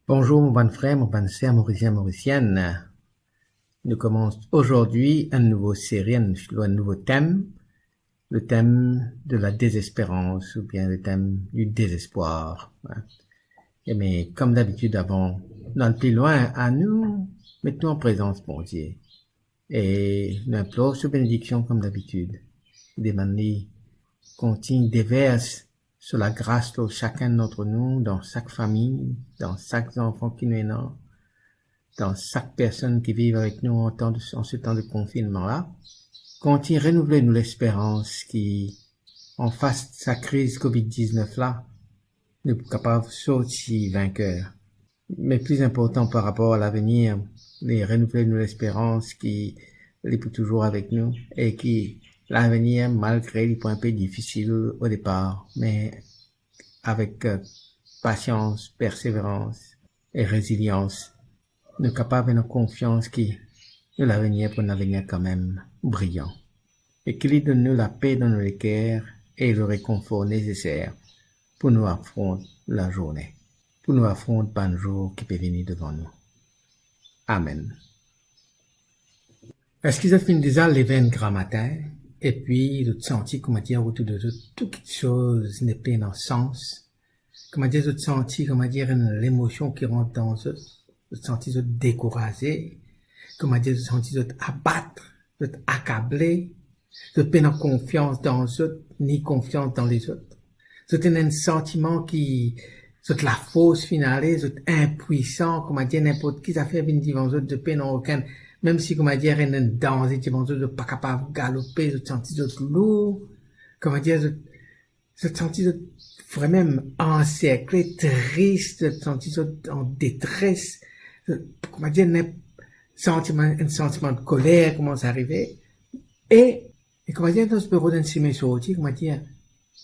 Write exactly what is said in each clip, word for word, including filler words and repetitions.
Bonzour, mo bann frer, mo bann ser, Morisien, Morisienn. Nou koumans azordi enn nouvo seri, enn, lor enn nouvo tem, le tem de la désespérance oubien le tem du désespoir. E me, kom dabitid, avan nou al pli lwin, anou met nou an prezans Bondie. E nou inplor so benediksion kom dabitid. Demann li kontign devers so lagras lor sakenn d'antre nou, dan sak fami, dan sak zanfan ki nou ena, dan sak personn ki viv avek nou an tan de, an se tan de konfinnman la. Kontign renouvle nou lesperans ki, anfas sa kriz covid diznef la, nou pou kapav sorti vinker. Me pli inportan par rapor a lavenir, li renouvle nou lesperans ki li pou touzour avek nou e ki lavenir, malgre li pou inpe difisil o depar, me avek, eh, pasians, perseverans e rezilians, nou kapav ena konfians ki nou lavenir pou enn lavenir kanmem briyan, e ki li donn nou lape dan nou leker e le rekonfor neseser pou nou afront lazourne, pou nou afront bann zour ki pe vini devan nou. Amen. Eski zot finn deza leve enn gramatin, epi zot santi, koumadir, otour de zot, tou kiksoz nepli ena sans? Koumadir, zot santi, koumadir, enn lemosion ki rant dan zot? Zot santi zot dekouraze? Koumadir, zot santi zot abat, zot akable? Zot pena konfians dan zot, ni konfians dan lezot. Zot ena enn santiman ki zot lafors finn ale, zot inpwisan, koumadir, ninport ki zafer vinn devan zot, zot pena okenn, mem si, koumadir, ena enn danze devan zot, zot pa kapav galope, zot santi zot lour, koumadir, zot, zot santi zot vremem anserkle, tris, zot santi zot an detres, zot, koumadir, ena santiman, enn santiman de koler koumans arive, e, e koumadir, dan zot pe rod enn sime sorti, koumadir,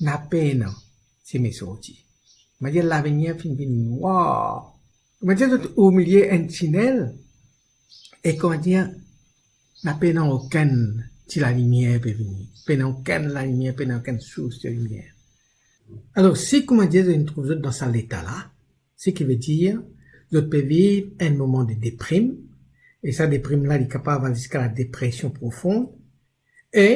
napa ena sime sorti. Koumadir, lavenir finn vinn nwar. Koumadir, zot omilie enn tinel, e, koumadir, napa ena okenn ti lalimier pe vini. Pena okenn lalimier, pena okenn sours de limier. Alor, si, koumadir, zot trouv zot dan sa leta la, seki vedir, zot pe viv enn moman de deprim, e sa deprim la, li kapav al ziska la depresion profon, e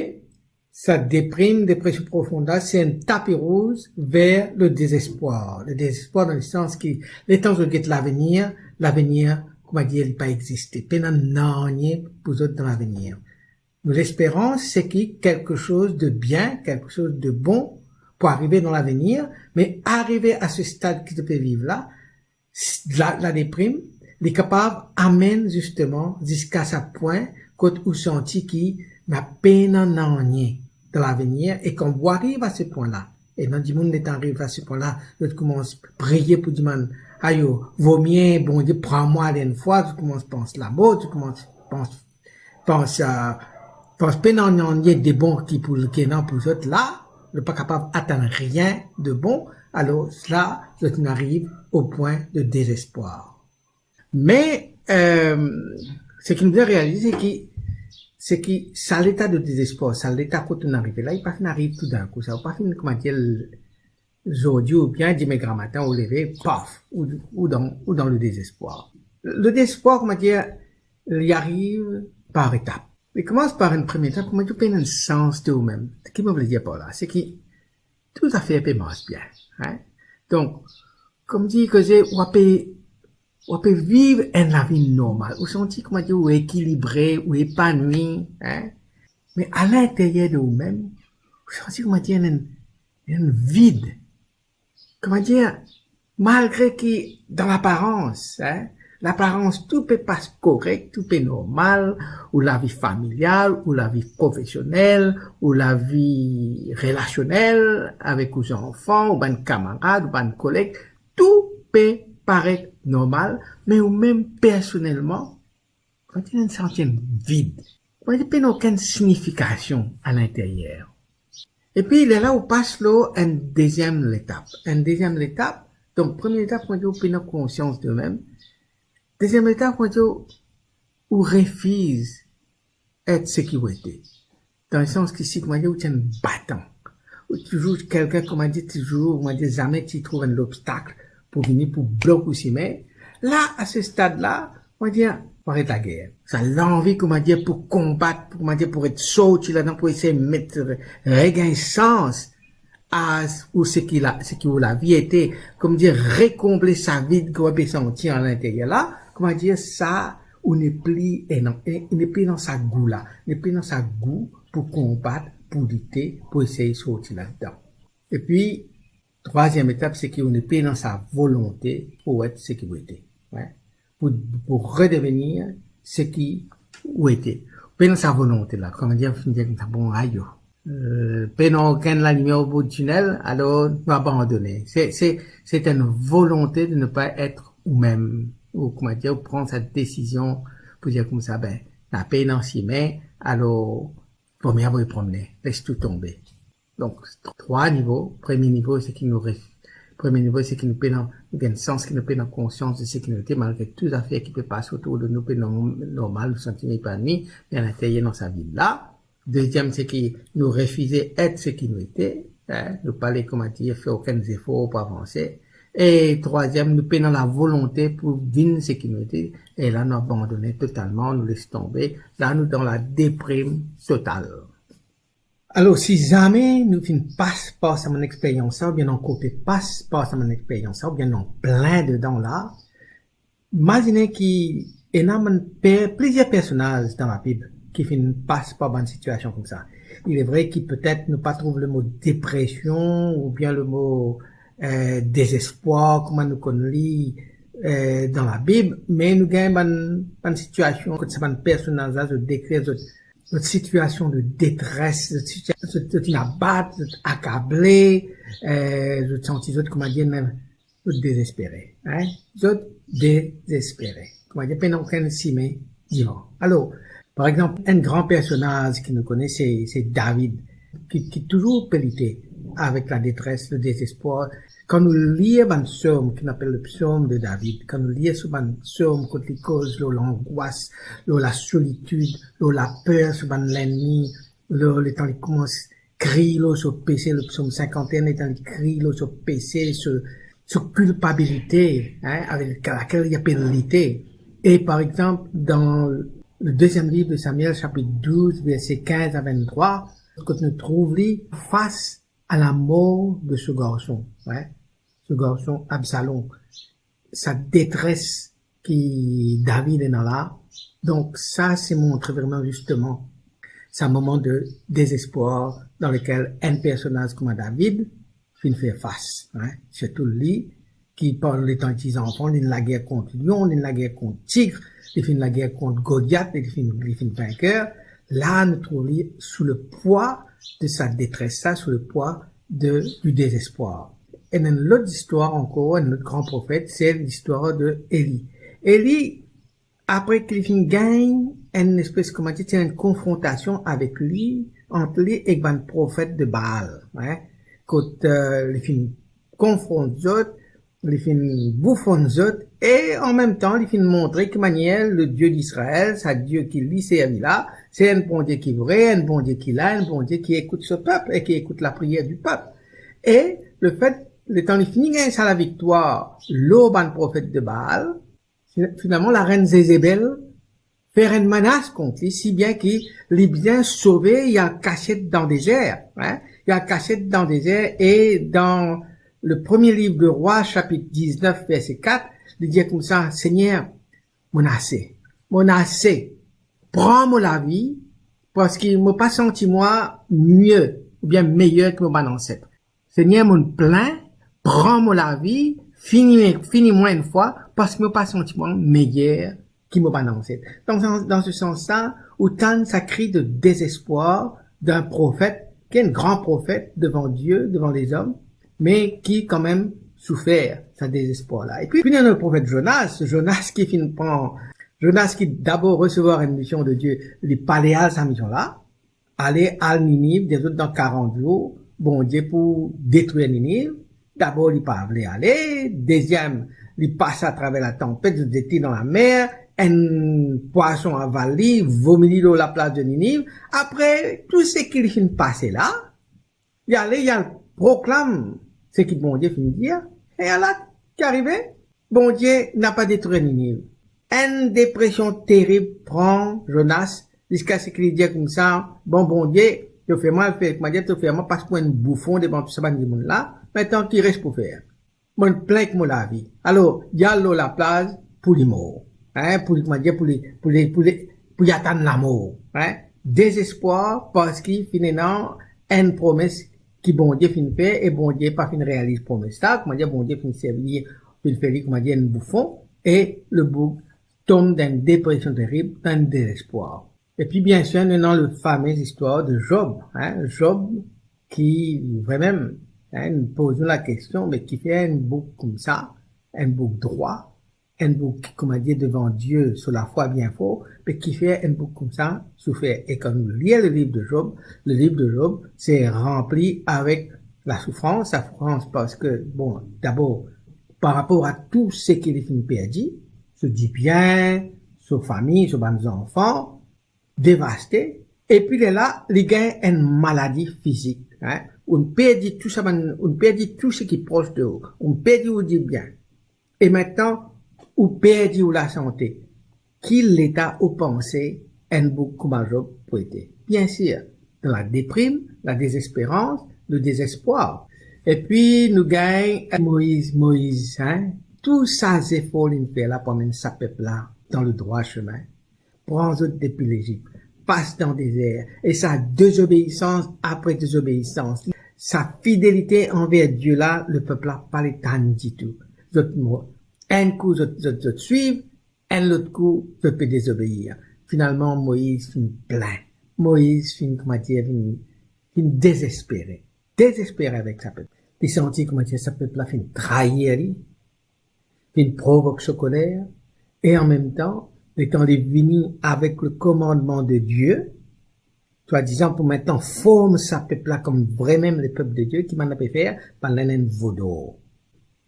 sa deprim, depresion profon la, se enn tapi rouz ver le dezespwar. Le dezespwar dan lesans ki, letan zot get lavenir, lavenir, koumadir, li pa existe. Pena nanye pou zot dan lavenir. Nou lesperans, se ki kelke soz de bien, kelke soz de bon pou arive dan lavenir, me arive a se stad ki zot pe viv la, s-, la, ladeprim, li kapav amenn zisteman ziska sa pwin kot ou santi ki napa nanye dan lavenir, e kan ou ariv a se pwin la, e ena dimoun letan ariv a se pwin la, zot koumans priye pou dimann, ayo, vomie Bondie pran mwa ale enn fwa, zot koumans pans lamor, zot koumans pans, pans, eh, pans pena nanye de bon ki pou, ki ena pou zot la, zot pa kapav atann rien de bon, alor la, zot inn ariv o pwin de dezespwar. Me, eh, seki nou bizin realize, se ki, se ki sa leta de dezespwar, sa leta kot ou arive la, li pa finn ariv toudakou, sa, ou pa finn, koumadir, zordi oubien dime gramatin ou leve, paf, ou, ou dan, ou dan le dezespwar. Le dezespwar, koumadir, li ariv par etap. Li koumans par enn premie etap, koumadir, ou pena enn sans de oumem. Ki mo vle dir par la? Se ki tou zafer pe mars bien, hein? Donk, koumadir, koze, ou ape, ou ape viv enn lavi normal. Ou santi, koumadir, ou ekilibre, ou epanwi, hein? Me a linteryer de oumem, ou santi, koumadir, enn, enn vid. Koumadir, malgre ki dan laparans, hein, laparans tou pe pas korek, tou pe normal, ou lavi familial, ou lavi profesionel, ou lavi relasionel avek ou zanfan, ou bann kamarad, ou bann koleg, tou pe paret normal, me oumem personelman, koumadir, enn santi enn vid. Koumadir, pena okenn signifikasion a linteryer. Epi lerla ou pas lor enn deziem letap. Enn deziem letap, donk premie letap, koumadir, ou pena konsians de oumem. Deziem letap, koumadir, ou refiz et seki ou ete. Dan lesans ki si, koumadir, ou ti enn batan. Ou touzour kelkenn, koumadir, touzour, koumadir, zame ti trouv enn lobstak pou vini, pou blok ou simin. La, a se stad la, koumadir, pou aret lager. Sa lanvi, koumadir, pou konbat, pou, koumadir, pou ret sorti ladan, pou esey met, regagn sans a ou seki la, seki ou lavi ete, koumadir, rekonble sa vid ki ou pe santi an linteryer la, koumadir, sa ou nepli ena, e, nepli dan sa gou la, nepli dan sa gou pou konbat, pou lite, pou esey sorti ladan. Epi, trwaziem etap, seki ou nepli dan sa volonte pou et seki ou ete. Wi. Pou, pou redevenir seki ou ete. Pena sa volonte la, koumadir, finn dir koumsa, bon, ayo. Euh, pena okenn lalimier o bout tinel, alor nou abandone. Se, se, se enn volonte de ne pas être ou mem. Ou, koumadir, ou pran sa desizion pou dir koumsa, be, lapena simin, alor, vaut mieux avoy promne, les tou tonbe. Donk, trwa nivo. Premie nivo, seki nou ref-, premie nivo, seki nou pena, nou gagn sans ki nou pena konsians de seki nou ete, malgre tou zafer ki pe pase otour de nou pe norm-, normal, nou santi nou epanwi, me alinteryer dan sa vid la. Deziem, seki nou refize et seki nou ete, en, nou pa le, koumadir, fer okenn zefor pou avanse. E trwaziem, nou pena lavolonte pou vinn seki nou ete, e la nou abandone totalman, nou les tonbe, la nou dan ladeprim total. Alor, si zame nou finn pas par sa bann experyans la, oubien ankor pe pas par sa bann experyans la, oubien nou an plin dedan la, mazine ki ena bann per-, plizier personaz dan Labib ki finn pas par bann sitiasion koumsa. Il est vrai ki petet nou pa trouv lemo depresion oubien lemo, eh, dezespwar, kouma nou konn li, eh, dan Labib, me nou gagn bann, bann sitiasion kot sa bann personaz la, zot dekrir zot, zot sitiasion de detres, zot sitia-, zot, zot inn abat, zot akable, eh, zot santi zot, koumadir, mem zot dezespere, en? Zot dezespere. Koumadir, pena okenn simin divan. Alor, par exanp, enn gran personaz ki nou kone, se, se David, ki, ki touzour pe lite avek ladetres, ledezespwar. Kan nou lir bann psom ki nou apel le psom de David, kan nou lir so bann psom kot li koz lor langwas, lor lasolitid, lor laper so bann lennmi, lor letan li koumans kriy lor so pese, le psom sinkant-enn, letan li kriy lor so pese, so, so kilpabilite, en, avek lakel li apel lite. E par exanp, dan le deziem liv de Samiel, sapit douz, verse kinz a venntrwa, kot nou trouv li fas a lamor de so garson, en, so garson Absalom, sa detres ki David ena la. Donk, sa se montre vreman zisteman sa moman de dezespwar dan lekel enn personaz kouma David finn fer fas, en, sirtou li, ki par letan li ti zanfan, li inn lager kont lion, li inn lager kont tig, li finn lager kont Goliat, li finn, li finn vinker. La, nou trouv li sou lepwa de sa detres la, sou lepwa de, di dezespwar. Enn, enn lot zistwar ankor, enn lot gran profet, se listwar de Eli. Eli, apre ki li finn gagn enn espes, koumadir, ti enn konfrontasion avek li, ant li ek bann profet de Baal, en, kot, eh, li finn konfront zot, li finn boufonn zot, e an mem tan, li finn montre ki manier le Die d'Israël, sa Die ki li servi la, se enn Bondie ki vre, enn Bondie ki la, enn Bondie ki ekout so pep e ki ekout lapriyer di pep. E lefet, letan li fini gagn sa laviktwar lor bann profet de Baal, Fi-, finalman, larenn Zezebel fer enn menas kont li, si bien ki li bizin sove, li al kasiet dan dezer, en, li al kasiet dan dezer, e dan le premie liv de Rwa, sapit diznef, verse kat, li dir koumsa, Segner, mo ase, mo ase, pran mo lavi, parski mo pa santi mwa mie oubien meyer ki mo bann anset. Segner, mo plin, pran mo lavi, fini, fini mwa enn fwa, parski mo pa santi mwa meyer ki mo bann anset. Dan, dan, dan se sans la, ou tann sa kri de dezespwar dan profet, ki enn gran profet devan Die, devan lezom, me ki kanmem soufer sa dezespwar la. Epi, ena le profet Zonas, Zonas ki finn pran, Zonas ki dabor resevwar enn mision de Die, li pa le al sa mision la, ale al Niniv, dir zot dan karant zour, Bondie pou detrir Niniv. Dabor, li pa vle ale. Deziem, li pas atraver latanpet, zot zet li dan lamer, enn pwason aval li, vomi li lor laplas de Niniv. Apre tou seki li finn pase la, li ale, li al proklam seki Bondie finn dir, e ala ki arive, Bondie napa detrir Niniv. Enn depresion terib pran Zonas, ziska seki li dir koumsa, "Bon, Bondie, to fer mwa, fer, kouma dir, to fer mwa pas pou enn boufon devan tou sa bann dimoun la, me tanki res pou fer? Mo'nn plin ek mo lavi." Alor, li al lor laplaz pou li mor. Hein, pou li, kouma dir, pou li, pou li, pou li, pou li atann lamor. Hein? Dezespwar, parski finn ena enn promes ki Bondie finn fer e Bondie pa finn realiz promes la. Kouma dir, Bondie finn servi, finn fer li, kouma dir, enn boufon, e le boug tom dan enn depresion terib, dan enn dezespwar. Epi, biensir, nou ena le fame zistwar de Zob, hein, Zob ki, vremem, hein, nou poz nou lakestion, me kifer enn boug koumsa, enn boug drwa, enn boug ki, kouma dir, devan Die, so lafwa bien for, me kifer enn boug koumsa soufer? E kan nou lir le liv de Zob, le liv de Zob, se ranpli avek lasoufrans, lasoufrans parski, bon, dabor, par rapor a tou seki li finn perdi, so dibien, so fami, so bann zanfan, devaste, epi lerla, li gagn enn maladi fizik, hein. Ou'nn perdi tou sa bann, ou'nn perdi tou seki pros de ou, ou'nn perdi ou dibien. E mintnan, ou perdi ou lasante. Ki leta ou panse enn boug kouma Zob pou ete? Biensir, dan ladeprim, ladezesperans, ledezespwar. Epi nou gagn Moiz, Moiz, hein? Tou sa zefor li'nn fer la pou amenn sa pep la dan le drwa semin. Pran zot depi Lezip, pas dan dezer, e sa dezobeisans apre dezobeisans, sa fidelite anver Die la, lepep la pa le tann ditou. Zot mo-, enn kou zot, zot, zot swiv, enn lot kou zot pe dezobeir. Finalman, Moiz finn plin. Moiz finn, kouma dir, finn, finn dezespere. Dezespere avek sa pep. Li santi, kouma dir, sa pep la finn trair li, finn provok so koler, e anmemtan, letan li vini avek le komandman de Die, swadizan pou mintnan form sa pep la kom vremem lepep de Die, ki bann la pe fer? Bann la ena enn vo dor.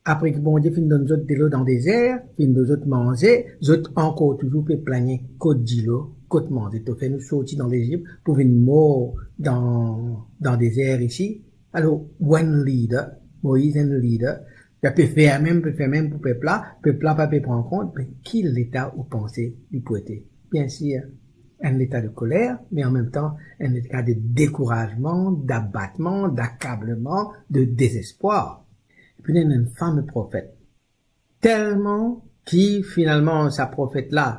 Apre ki Bondie finn donn zot delo dan dezer, finn donn zot manze, zot ankor touzour pe pligne kot dilo, kot manze. To fer nou sorti dan Lezip pou vinn mor dan, dan dezer isi. Alor, ou enn lider, Moiz enn lider, li pe fer mem, pe fer mem pou pep la, pep la pa pe pran kont, me ki leta ou panse li pou ete? Biensir, enn leta de koler, me anmemtan, enn leta de dekourazman, dabatman, dakableman, de dezespwar. Epi, li ena enn fame profet. Telman ki, finalman, sa profet la,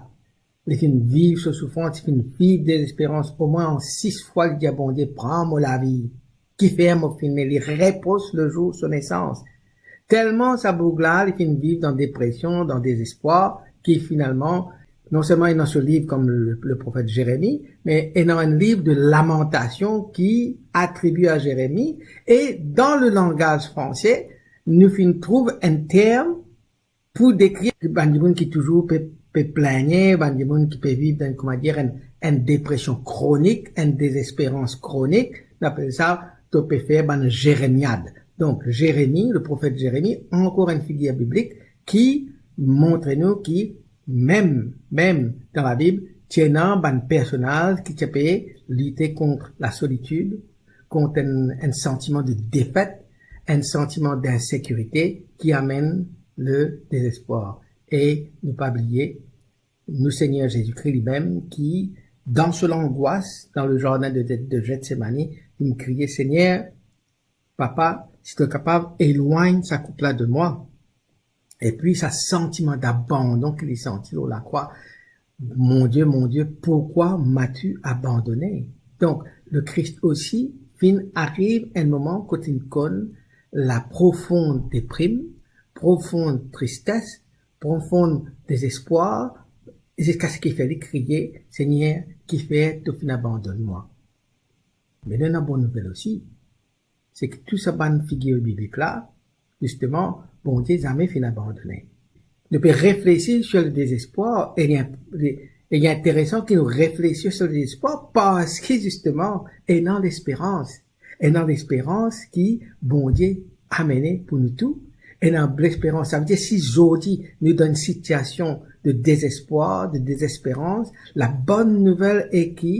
li finn viv so soufrans, li finn viv dezesperans, omwin an sis fwa, li dir a Bondie, "Pran mo lavi. Kifer mo finn ne?" Li repros le zour so nesans. Telman sa boug la, li finn viv dan depresion, dan dezespwar, ki finalman, non selman ena so liv kom le, le profet Zeremi, me ena enn liv de lamantasion ki atribie a Zeremi, e dan le langaz franse, nou finn trouv enn term pou dekrir bann dimoun ki touzour pe, pe pligne, bann dimoun ki pe viv dan, kouma dir, enn, enn depresion kronik, enn dezesperans kronik, nou apel sa, to pe fer bann Zeremiad. Donk, Zeremi, le profet Zeremi, ankor enn figir biblik ki montre nou ki mem, mem dan Labib, ti ena bann personaz ki ti pe lite kont lasolitid, kont enn, enn santiman de defet, enn santiman dinsekirite ki amenn le dezespwar. E nou pa bliye, nou Segner Zezi Kri limem ki, dan so langwas, dan le zardin de, de, de Getsemani, li kriye, "Segner, Papa, si to kapav, elwagn sa koup la de mwa." Epi sa santiman dabandon ki li santi lor lakrwa, "Mon Dieu, mon Dieu, pourquoi m'as-tu abandonné?" Donk, le Kris osi finn ariv enn moman kot li konn la profond deprim, profond tristes, profond dezespwar, ziska seki fer li kriye, "Segner, kifer to finn abandonn mwa?" Me nou ena bon nouvel osi, seki tou sa bann figir biblik la, zisteman, Bondie zame finn abandone. Nou pe reflesir sur le dezespwar, e li, li, e li interesan ki nou reflesir sur le dezespwar, parski zisteman, ena lesperans. Ena lesperans ki Bondie amene pou nou tou. Ena lesperans, savedir si zordi nou dan enn sitiasion de dezespwar, de dezesperans, la bonn nouvel e ki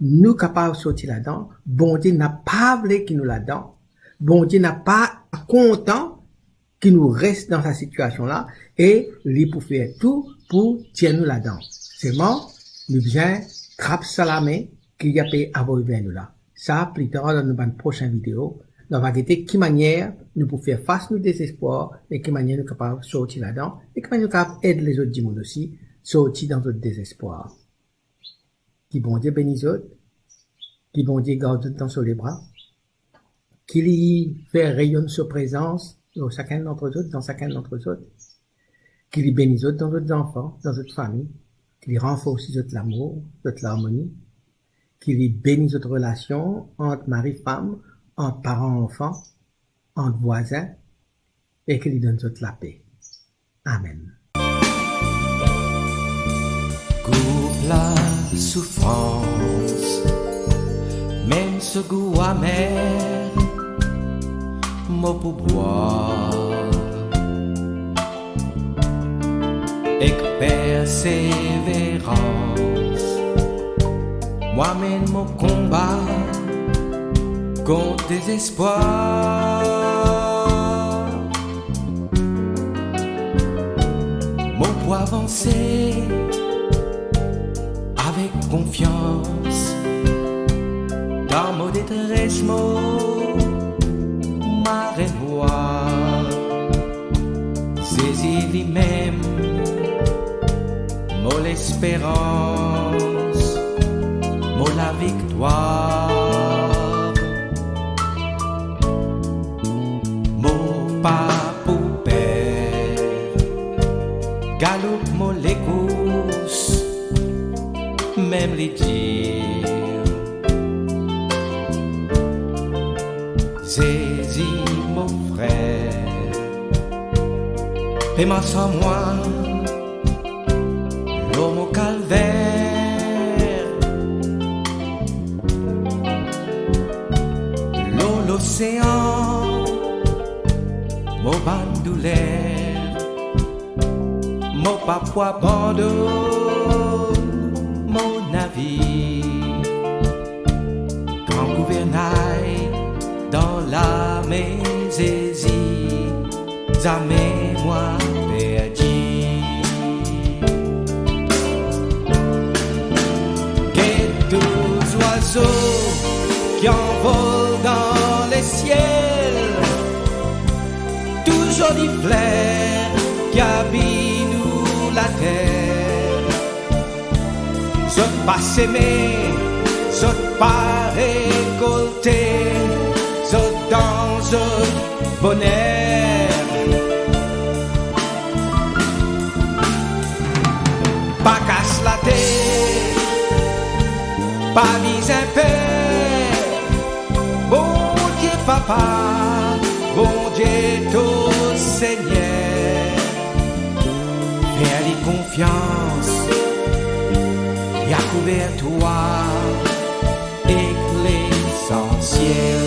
nou kapav sorti ladan. Bondie napa vle ki nou ladan. Bondie napa kontan ki nou res dan sa sitiasion la, e li pou fer tou pou tir nou ladan. Selman, nou bizin trap sa lame ki li ape avoy ver nou la. Sa, pli tar dan nou bann prosin video, nou ava gete ki manier nou pou fer fas nou dezespwar e ki manier nou kapav sorti ladan e ki manier nou kapav ed lezot dimoun osi sorti dan zot dezespwar. Ki Bondie beni zot, ki Bondie gard zot dan so lebra, ki li fer reyonn so prezans lor sakenn dantre zot, dan sakenn dantre zot, ki li beni zot dan zot zanfan, dan zot fami, ki li ranforsi zot lamour, zot larmoni, ki li beni zot relasion ant mari, fam, ant paran, anfan, ant vwazin, e ki li donn zot lape. Amen. Gou lasoufrans, mem so gou amer, mo pou bwar. Ek perseverans, mo amenn mo konba kont dezespwar. Mo pou avanse avek konfians, dan mo detres mo marenn vwar. Zezi limem mo lesperans, mo laviktwar. Mo pa pou per, galoup mo lekours, mem li dir. Zezi mo frer, pe mars ar mwa lor mo kalver. Lor losean mo bann douler, mo pa pou abandonn mo navir. Gran gouvernay dan lame Zezi, zame mwa perdi. Get tou zwazo ki anvol dan lesiel, tou zoli fler ki abiy nou later. Zot pa seme, zot pa rekolte, zot dan zot boner. Pa kas latet, pa bizin per. Bondie Papa, Bondie to Segner, fer li konfians, li a kouver twa ek lesansiel.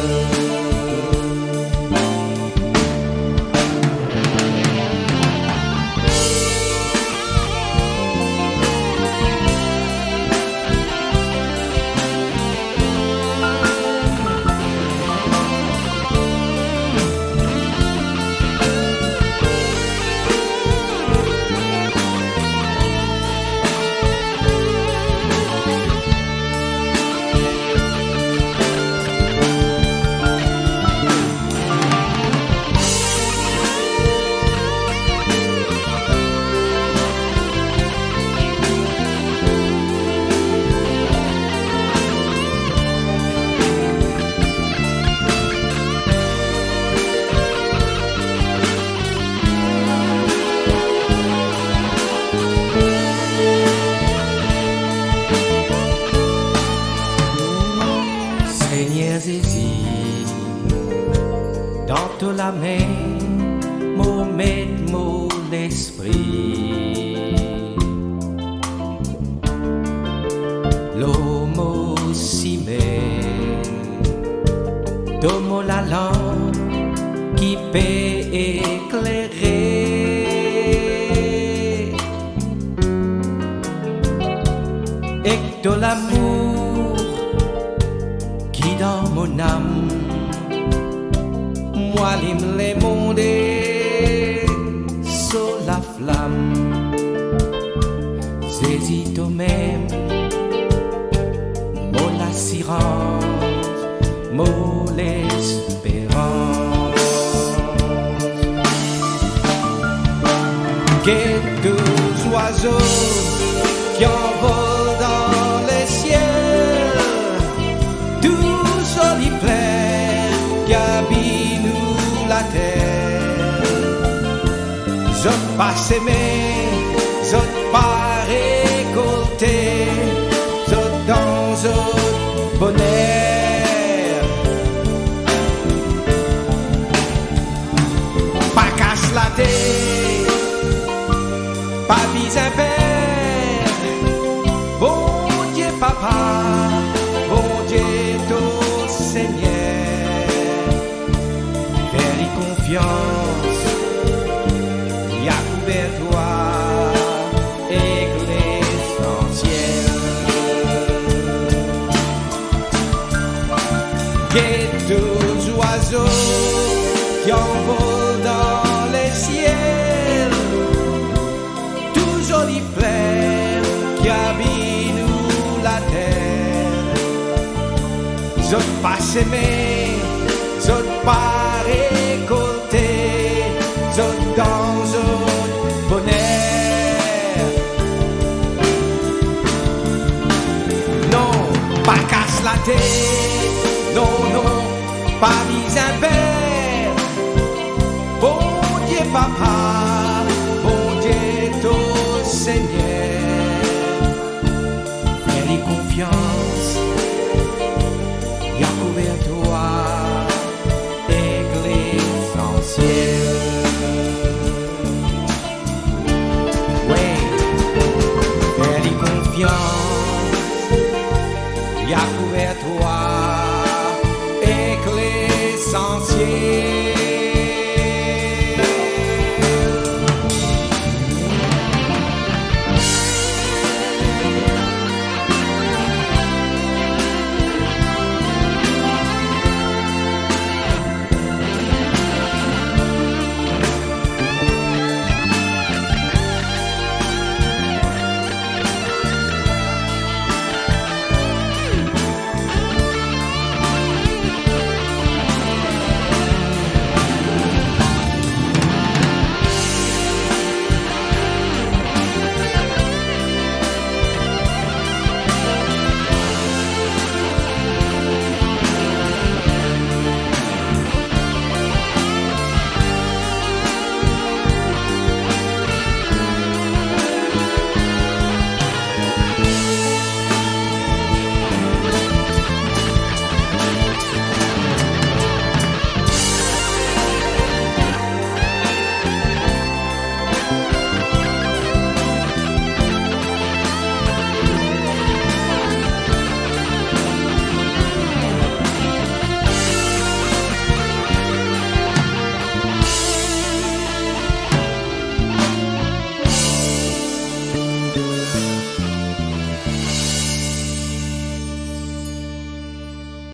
Segner Zezi, dan to lame mo met mo lespri. Lor mo sime, donn mo lalanp ki pe eklere. Ek to lamour ki dan mo nam, mo alim lemonn e Get tou zwazo ki anvol dan lesiel, tou zoli fler ki abinn nou later. Zot pa seme, zot pa rekolte, zot dan zot boner. Pa kas latet, pa bizin per. Bondie Papa, Bondie to Segner, fer li konfians, li a kouver twa ek lesansiel. Get tou zwazo ki anvol dan lesiel, tou zoli fler ki abinn nou later. Zot pa seme, zot pa rekolte, zot dan zot boner. Non, pa kas latet, non, non, pa bizin per. Bondie Papa, Bondie to Segner, fer li konfians, li a kouver twa ek lesansiel. Wi, fer li konfians, li a kouver twa ek lesansiel.